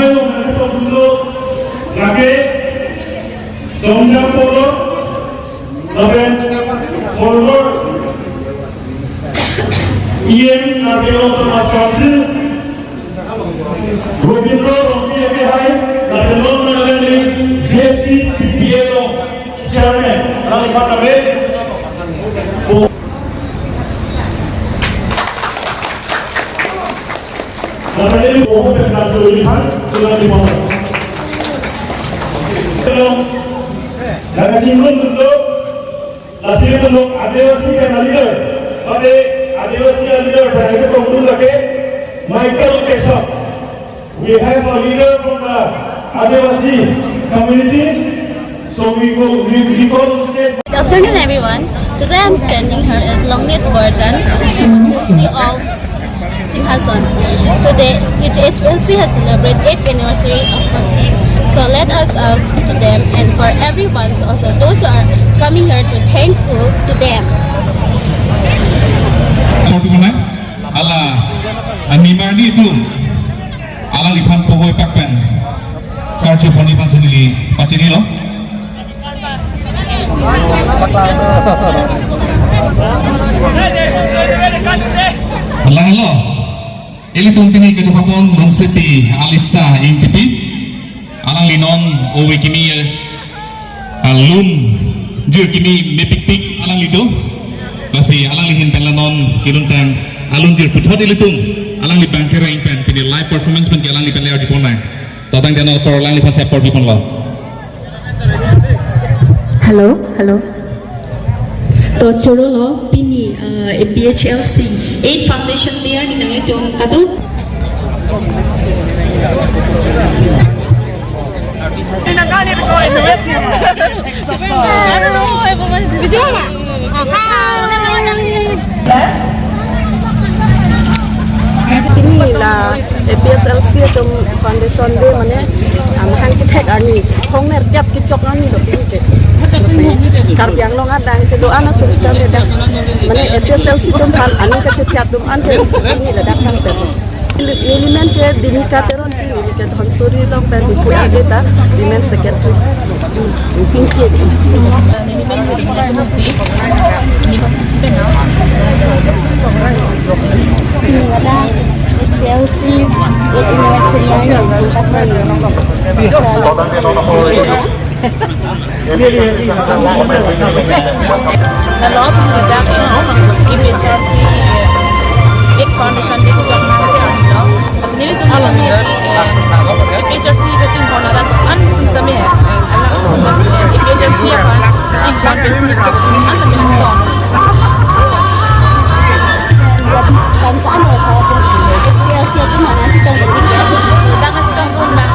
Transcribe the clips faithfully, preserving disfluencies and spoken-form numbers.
Amei along nangketongdunlo, lake Songjang Polo, lapen former E M Karbi Anglong Autonomous Council, Robindro Rongpi akehai, lapen non nangli J C P P A along chairman, alangphan kami. Lapen neli boho pen nangturi aphan, sulang di boho. Nangkachinglongdunlo, lasi ilitum Adivasi pen a leader, mate Adivasi a leader pen nangketongdun lake Michael Keshap. We have a leader from the Adivasi community. So we go, we, we call on stage. Good afternoon, everyone. Today I'm standing here at Longnit Borjan, constituency of Singhason. Today, H P L C has celebrated eighth anniversary of her. So let us all to them and for everyone, also those who are coming here, to thankful to them. Hala, animar ni tu. Alangliphan pohoipak pen karju ponji aphan si neli pachinilo. Lahelo, ilitum pini kejapon Longsepi Alisa Ingtipi. Alangli non ove kimi, alun jir kimi mepikpik alangli do. Lasi alangli ahin pen la non kelun tang alun jir puthot ilitum alangli bang kereng pen pini live performance pen ke alangli pen le arjupon nang. To tangte non apor alangliphan si apor piponlo. Hello, hello. To chorolo pini, uh, A P H L C eighth Foundation Day arni nanglitum kaduk. Pini la A P H L C atum Foundation Day mane, ah, mahang kethek arni, hong nerkep kechok arni lo pini ke. Karbi Anglong adang kedo-an atum sitame dak, mane A P H L C atum aphan aning kachethiat atum an ke pini ladak kan te. Neli men ke Dimika Teron, neli ke Dhonsuri along pen Diphu area ta Women Secretary. Thank you. Pini ladak H P L C eighth anniversary arni. Lalu, kita dah, eh, A P H L C, eh, eighth Foundation Day kejok nang si arni lo. Pas nelitum nelitum ini, eh, A P H L C kachinghon arat an tum kami, eh, alang, eh, A P H L C apa, kachinghon pensi ke an kami nonton. Kan kan ya, kalau H P L C itu mana sih, tahu nggak? Kita kasih tahu, Bang.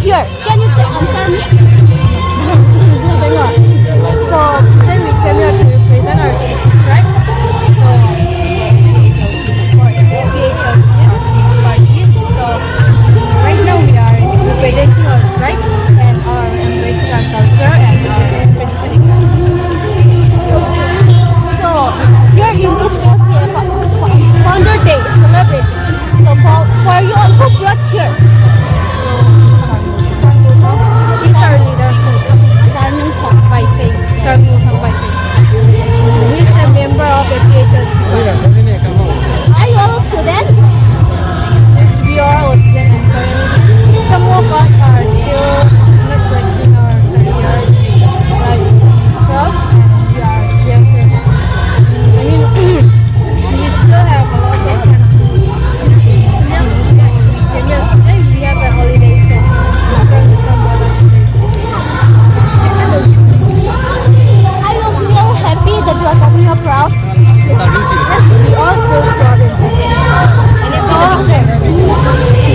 Here, can you take answer me? Tengok. So, today we came here to represent our tribe. So, for A P H L C party. So, right now we are representing our tribe and our embracing our culture and our tradition. So, here in this festival, Founder Day celebrate. So for, for you all who brought here. He's our leader. Sarnung Thang Baithe. Sarnung Thang Baithe. He's a member of A P H L C. Are you all students? Yes, we are all students and parents. Some of us are still not pursuing our career, like, twelve, and we are here to, I mean, we still have a lot of time to, yeah, we can just, today we have a holiday, so we can come with us today. Are you feel happy that you are coming here proud? Yes, we all feel proud and happy. So,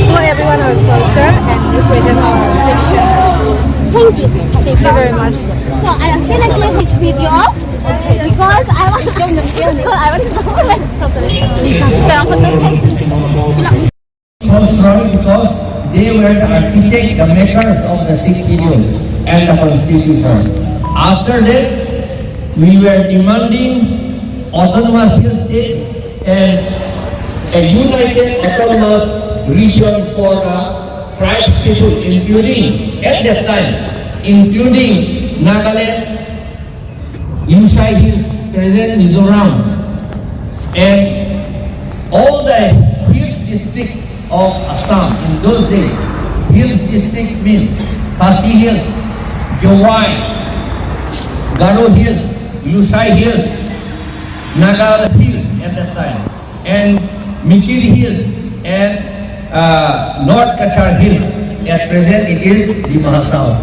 show everyone our culture and represent our tradition. Thank you. Thank you very much. So, I am gonna give this video because I want to, because I want to. First Roy, because they were the architect, the makers of the Sixth Schedule and the Constitution. After that, we were demanding autonomous hill state and a united autonomous region for the tribes people, including, at that time, including Nagaland, Lushai Hills, present Mizoram, and all the hills districts of Assam in those days. Hills districts means Khasi Hills, Jowai, Garo Hills, Lushai Hills, Naga Hills at that time, and Mikir Hills, and uh, North Cachar Hills. At present, it is Dima Hasao.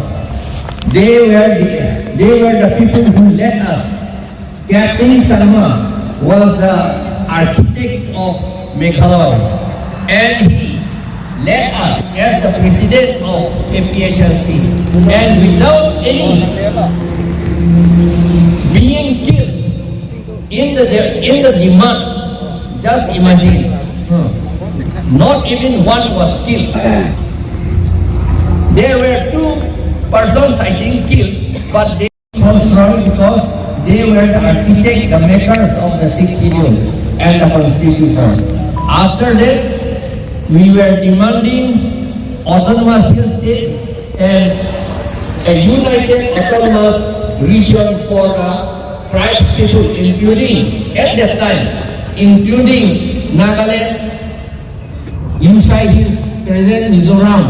They were the, they were the people who led us. Captain Sangma was the architect of Meghalaya, and he led us as the president of A P H L C. And without any being killed, in the, in the demand, just imagine, hmm, not even one was killed. There were two persons, I think, killed, but they First Roy, because they were the architect, the makers of the Sixth Schedule and the Constitution. After that, we were demanding autonomous hill state and a united autonomous region for the tribes people, including, at that time, including Nagaland, Lushai Hills, present Mizoram,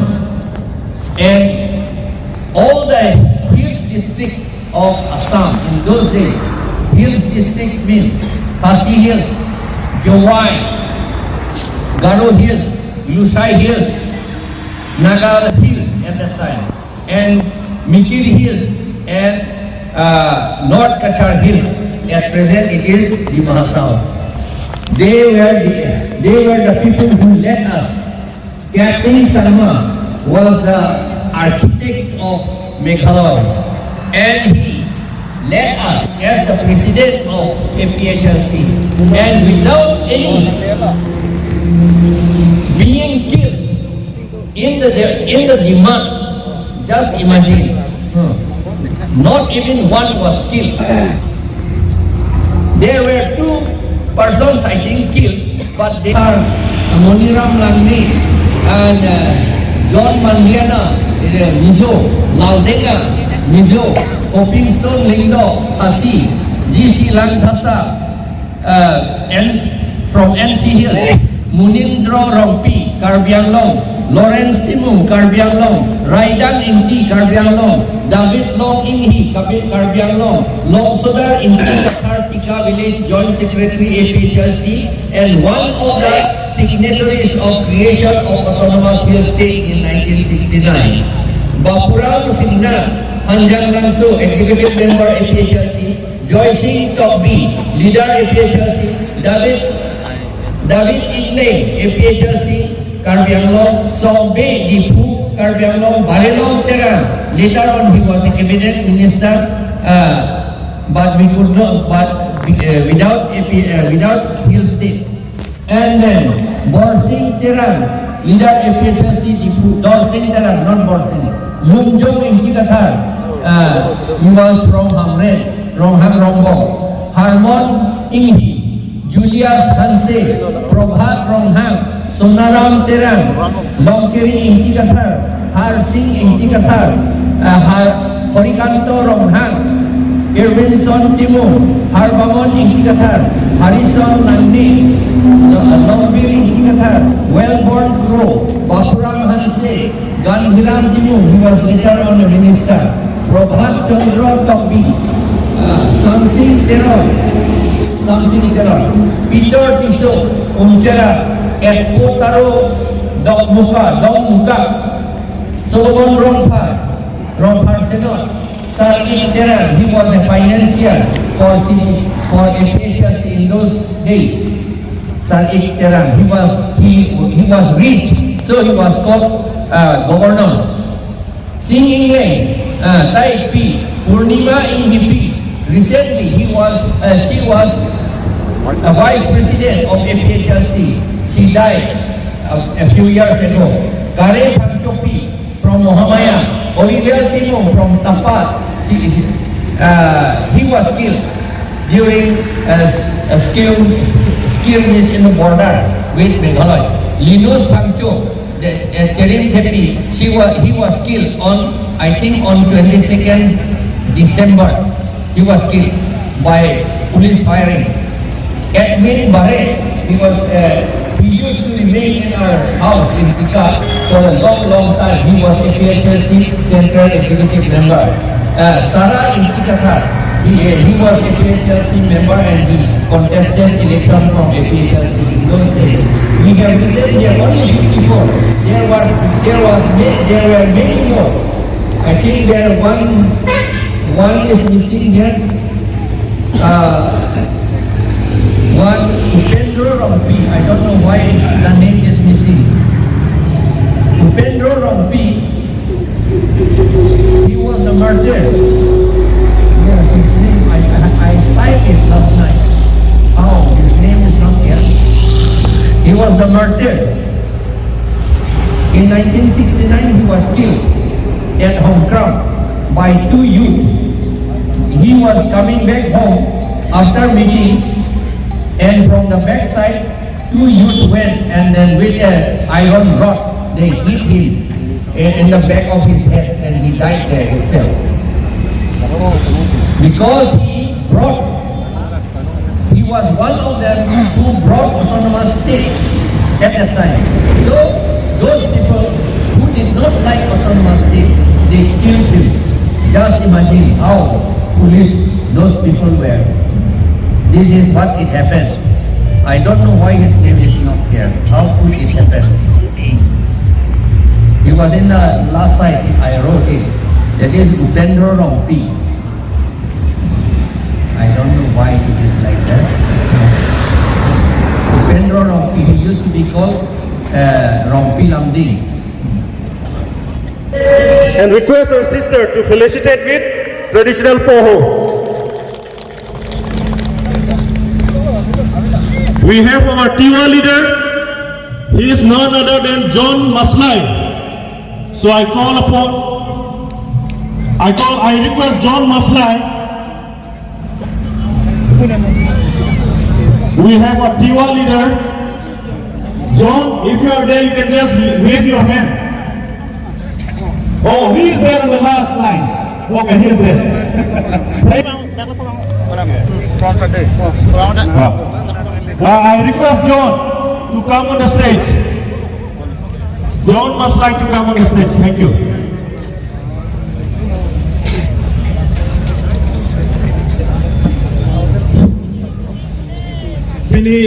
and all the hills districts of Assam in those days. Hills districts means Khasi Hills, Jowai, Garo Hills, Lushai Hills, Naga Hills at that time, and Mikir Hills and uh, North Cachar Hills. At present, it is Dima Hasao. They were the, they were the people who led us. Captain Sangma was the architect of Meghalaya, and he led us as the president of A P H L C. And without any being killed, in the, in the demand, just imagine, hmm, not even one was killed. There were two persons, I think, killed, but they are Moniram Langme and uh, John Mandiana, uh, Mizo, Laldenga, Mizo, Hopingstone Lyngdoh, Khasi, G C Langthasa, uh, and from N C Hills, Munindro Rongpi, Karbi Anglong, Lawrence Timung, Karbi Anglong, Raidang Ingti, Karbi Anglong, David Long Inghi, Karbi, Karbi Anglong, Longsodar Ingti, Kathar Tika Village, Joint Secretary A P H L C, and one of the signatories of creation of Autonomous Hill State in nineteen sixty-nine. Bapuram Singna, Hanjang Langso, Executive Member A P H L C, Joy Singh Tokbi, leader A P H L C, David, David Ingleng, A P H L C, Karbi Anglong, Songbe Diphu, Karbi Anglong, Barilong Terang. Later on, he was a cabinet minister, uh, but we could not, but, uh, without A P, uh, without Hill State. And then Borsing Terang, leader A P H L C Diphu, Dorsing Terang, not Borsing. Lumjong Ingti Kathar, uh, he was from Hamren, Ronghang Rongbong. Harmon Inghi, Julius Hanse, Prabhat Ronghang, Sonaram Terang, Longkeri Ingti Kathar, Harsing Ingti Kathar, uh, Har-, Horikanto Ronghang, Irvinson Timung, Harbamon Ingti Kathar, Harison Nangdi, Lo-, Longbir Ingti Kathar, Wellborn Kro, Bapuram Hanse, Ganhiram Timung, he was later on a minister, Prabhat Chandra Tokbi, uh, Samsing Teron, Samsing Teron, Peter Tisso, Umchera, Ekpo Taro, Dokmuka, Dokmuka, Solomon Rongphar, Rongphar Senot, Sar Ik Terang, he was a financier for C-, for A P H L C in those days. Sar Ik Terang, he was, he, he was rich, so he was called, uh, governor. Sing Ingleng, uh, Taipi, Purnima Inghipi, recently he was, uh, she was a vice president of A P H L C. She died a, a few years ago. Kare Phangchopi, from Mahamaya, Oliver Timung from Tapat, she, uh, he was killed during a, s-, a skirm-, skirmish in the border with Meghalaya. Linus Phangcho, the, uh, Cherim Thepi, she was, he was killed on, I think, on twenty-second December. He was killed by police firing. Edwin Barre, he was, uh, he used to remain in our house in Tika for a long, long time. He was A P H L C Central Executive Member. Uh, Sara Ingti Kathar, he, he was A P H L C member and he contested election from A P H L C in those days. We have written here only fifty-four. There was, there was ma-, there were many more. I think there one, one is missing here. Uh, one, Upendra Rongpi. I don't know why the name is missing. Upendra Rongpi, he was a martyr. Yes, his name, I, I, I typed it last night. Oh, his name is not here. He was the martyr. In nineteen sixty-nine, he was killed at Hongkrang by two youth. He was coming back home after meeting, and from the backside, two youth went and then with a iron rod, they hit him i-, in the back of his head, and he died there himself. Because he brought, he was one of them who brought autonomous state at that time. So those people who did not like autonomous state, they killed him. Just imagine how foolish those people were. This is what it happened. I don't know why his name is not here. How could it happen? He was in the last side, I wrote it. That is Upendra Rongpi. I don't know why it is like that. Upendra Rongpi, he used to be called, uh, Rongpi Lamding. And request our sister to felicitate with traditional poho. We have our Tiwa leader. He is none other than John Maslai. So I call upon, I call, I request John Maslai. We have a Tiwa leader. John, if you are there, you can just wave your hand. Oh, he is there on the last line. Okay, he is there. Thank you. Uh, I request John to come on the stage. John must like to come on the stage. Thank you. Pini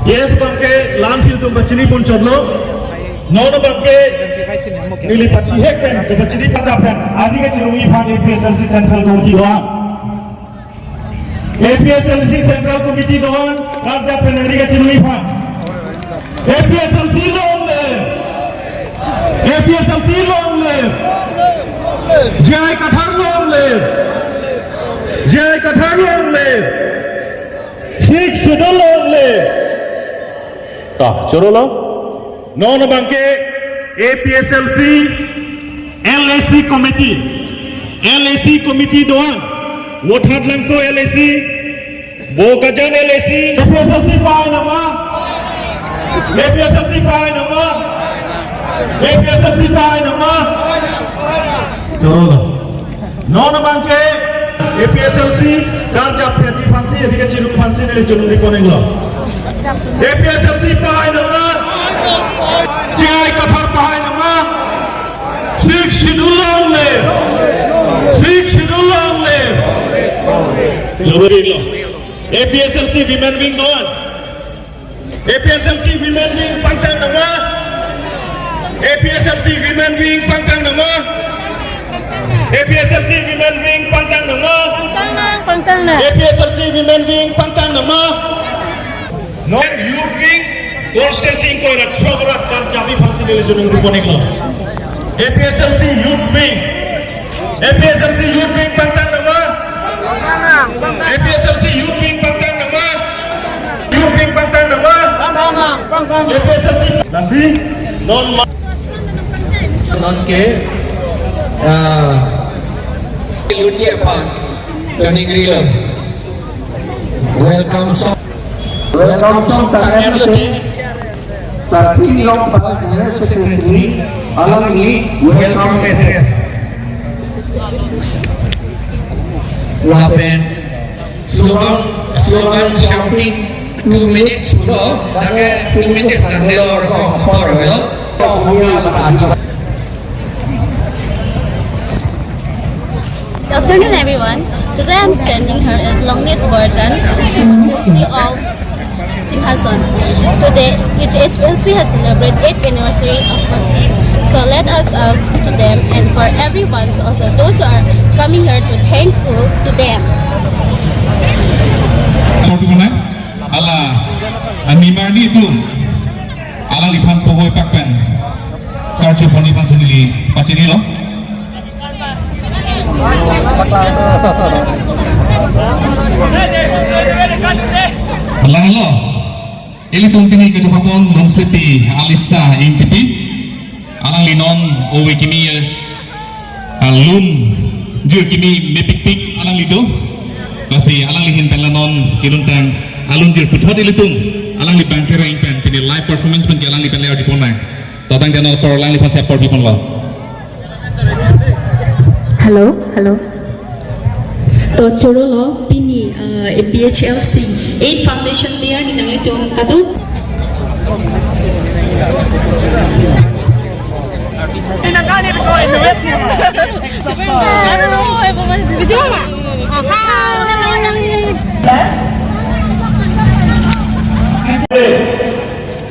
guest abangke lamsi ilitum pachini pon chotlo. Non abangke neli pachihek pen, kapachini pata pen, adik kachiningri aphan A P H L C Central Committee do-an. A P H L C Central Committee do-an, karjap pen adik kachiningri aphan. A P H L C do-an le. Long live! J I Kathar long live! J I Kathar long live! Sixth Schedule long live! Ta, choro lo. Non abangke A P H L C L A C committee, L A C committee do-an, Vothatlangso L A C, Bokajan L A C. A P H L C pahai nangma. A P H L C pahai nangma. A P H L C pahai nangma. Choro lo. Non abangke A P H L C karjap pheti aphansi, ri kachinung aphansi neli choningri pon-iklo. A P H L C pahai nangma. J I Kathar pahai nangma. Sixth Schedule long live. Sixth Schedule long live. Choro lo. A P H L C women wing do-an. A P H L C women wing pangthang nangma. A P H L C women wing pangthang nangma. A P H L C women wing pangthang nangma. Pangthang nang, pangthang nang. A P H L C women wing pangthang nangma. Non youth wing constituency ingkoi ra throk arat karjap aphansi neli choningri pon-iklo. A P H L C youth wing. A P H L C youth wing pangthang nangma. A P H L C youth wing pangthang nangma. Youth wing pangthang nangma. A P H L C. Lasi non ma- Non ke, ah, luti apa? Choningri lo. Welcome song. Welcome song tanglo te. Sarpi Rongphar General Secretary, alangli welcome address. Lapen slogan, slogan shouting two minutes pulo, dak ke two minutes nangne lo, rokok apor lo. Good afternoon, everyone. Today I'm standing here at Longnit Borjan, constituency of Singhason. Today, H H L C has celebrated eighth anniversary of her. So let us all to them and for everyone also, those who are coming here, to thankful to them. Hala, ah, nimarli atum alangliphan povoipak pen karju pon-ik aphansi neli pachinilo. Hala lo, ilitum pini kejapon Longsepi Alisa Ingtipi. Alangli non ove kimi, eh, alun jir kimi mepikpik alangli do. Lasi alangli ahin pen la non kelun tang alun jir puthot ilitum alangli bang kereng pen pini live performance pen ke alangli pen le arju pon nang. Totang ke non apor alangliphan si apor pipon lo. Hello, hello. To choro lo pini, uh, A P H L C eighth Foundation Day arni nanglitum kadokave.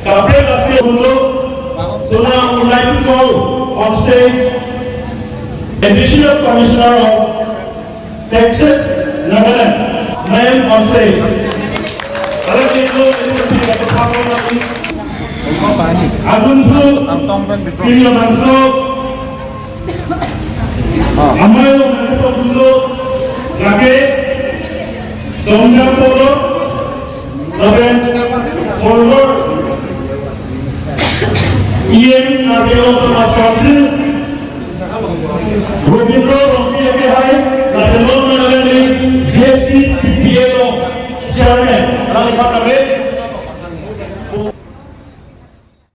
Kaprek Asri Hundo. So now I would like to call on stage Additional Commissioner of Taxes, Nagaland, ma'am on stage. Hello, people, this is the people of the family. Agunphu, Pini Bangso, Amai lo nangkepon dulu, lake, Somdang Polo, lapen former E M R K L Thomas Council, Robindro Rongpi akehai, lapen non manalangri J C P P A lo chairman, alangli aphan kami,